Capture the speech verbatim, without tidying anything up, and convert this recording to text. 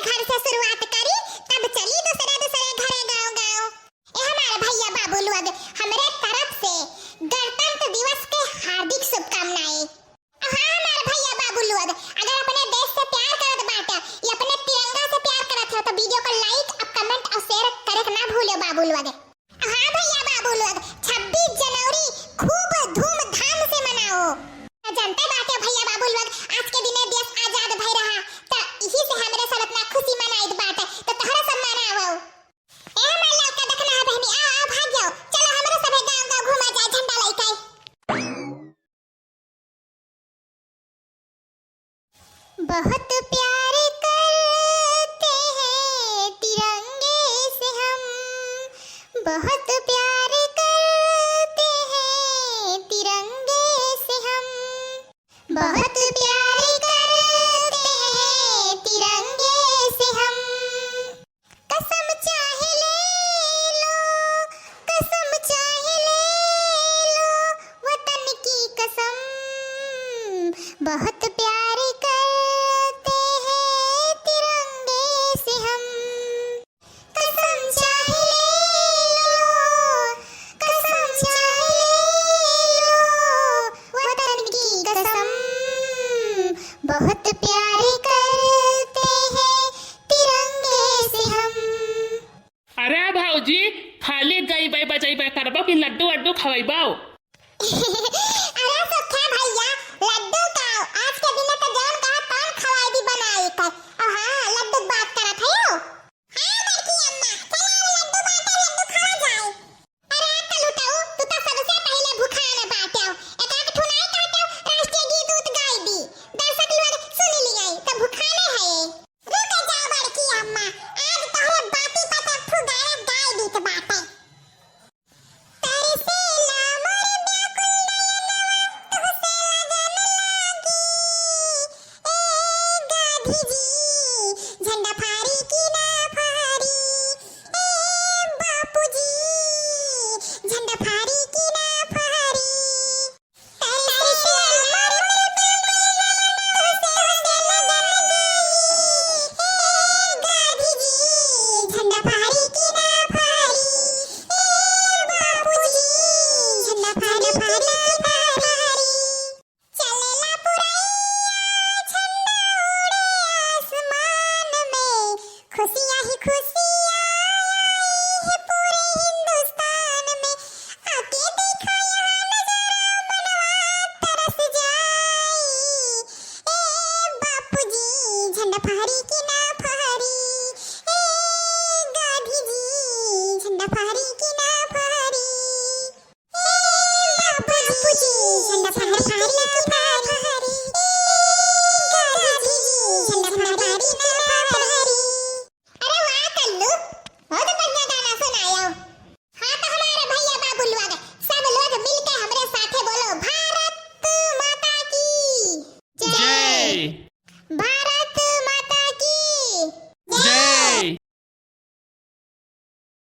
घर से शुरुआत करी, तब चली दूसरे दूसरे घरे गाँव गाँव। ए हमारे भैया बाबू लोग, हमरे तरफ से गणतंत्र दिवस के हार्दिक शुभकामनाएं। हाँ हमारे भैया बाबू लोग, अगर अपने देश से प्यार करत बाटे या अपने तिरंगा से प्यार करत हो तो वीडियो को like, अब comment और share करे के ना भूलो बाबू लोग। हाँ भैया बाबू लोग, छब्बीस जनवरी खूब धूमधाम से मनाओ। तो जानते बाटे भैया बाबू लोग, आज के दिने देश आजाद भई रहा, तो इही से हमरे सब इतना खुशी मनाइत बाटे, तो तोहरा सब मनाओ। ए हमार लड़का देखना है बहनी, आओ आओ भाग जाओ, चलो हमरे सभे गाँव गाँव घूमा जाए झंडा लइके। बहुत प्यार करते हैं तिरंगे से हम, बहुत प्यार करते हैं तिरंगे से हम, बहुत प्यार करते हैं तिरंगे से हम। कसम चाहे ले लो, कसम चाहे ले लो, वतन की कसम, बहुत प्यार करते हैं तिरंगे से हम। कसम चाहे ले लो, कसम चाहे ले लो, वतन की कसम, बहुत प्यार करते हैं तिरंगे से हम। अरे भौजी, खाली गइबे बजइबे करबो कि लड्डू वड्डू खवइबो? अरे सुखे भैया, लड्डू का? आज के दिन तो जौन कहा तौन खवाई दी बनाई कर। और हाँ, लड्डू की बात करत है यो। हाँ बड़की अम्मा, चला लड्डू बाटे, लड्डू खावा जाए। अरे कलुटऊ, तू तो सबसे पहिले भुखान बाट्यो। एक आध ठुनाई काट्यो, राष्ट्रीय गीत उत गाई दी। दर्शक लोग सुन लिए, तो भुखाने है। रुक जा बड़की अम्मा, आज तोहरे बाती पर तो फुगारा गाई दीत बाटे। तरसेला मोर व्याकुल नयनवा, तोहसे लगन लागी। ए गांधी जी, झंडा फारी की ना फारी? ए बापू जी, झंडा फारी की ना फारी? तरसेला मोर व्याकुल नयनवा, तोहसे लगन लागी। ए गांधी जी, झंडा फारी की ना फारी? ए बापू जी, झंडा फारी की ना फारी? चलेला पुरैया, झंडा उड़े आसमान में, खुशियाँ ही खुश